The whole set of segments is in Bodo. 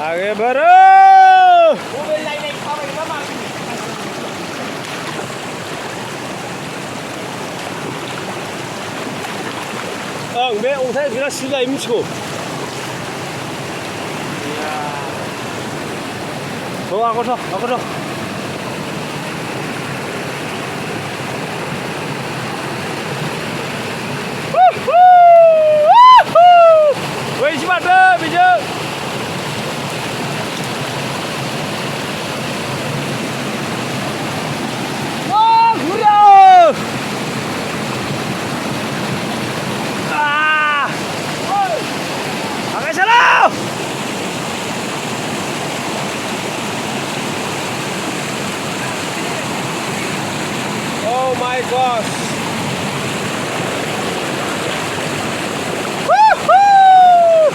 आगे बढ़ो ओं बे अन्थाइ बिराद सिलाय मिथिगौ आगथ' बैसो माथो बेजों Oh my gosh! Woohoo!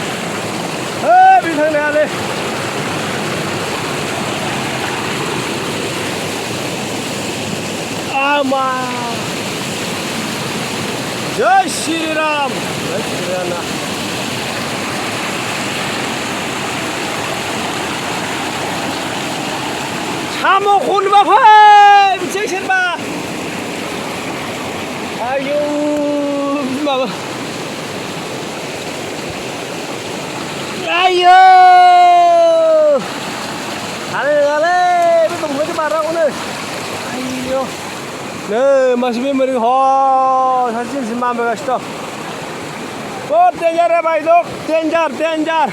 Bên thằng này đi. Ama. Jai Shri Ram. Jai Shri Ram. Samo khun ba phai, bicheng sen ba. Ayo, mama. Ayo. Ale, betul betul barang ini. Ayo. Nih, masih memori ho, hasil semua begitu. बहुत डेंजर है भाई लोग, डेंजर।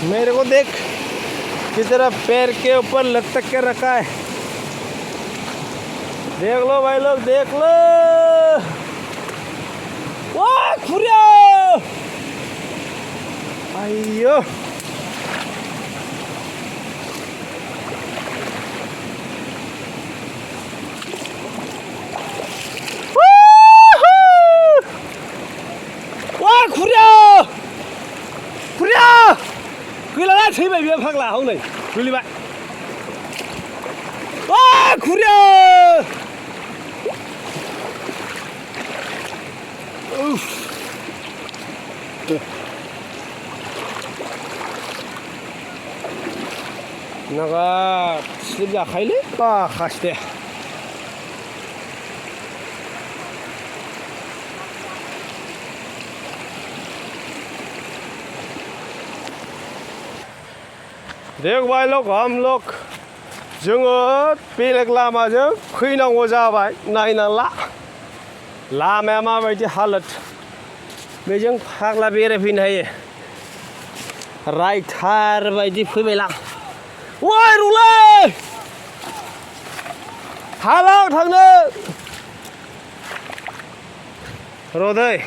मेरे को देख किस तरह पैर के ऊपर लटक के रखा है। देख लो भाई लोग, देख लो। वाह खुरिया आइयो वाह खुरिया गैला थैबाय बे फाग्ला हनै गोलैबाय वाह खुरिया नोगोद स्लिप जाखायोलै माखासे देख भाई लोग हम लोग जोङो बेलेग लामाजों फैनांगौ जाबाय नायना ला लामाया माबायदि हालोद बेजों फाग्ला बेरायफैनो हायो राइटार बायदि फैबायलां ओइ रुलै हाला थांनो र' दै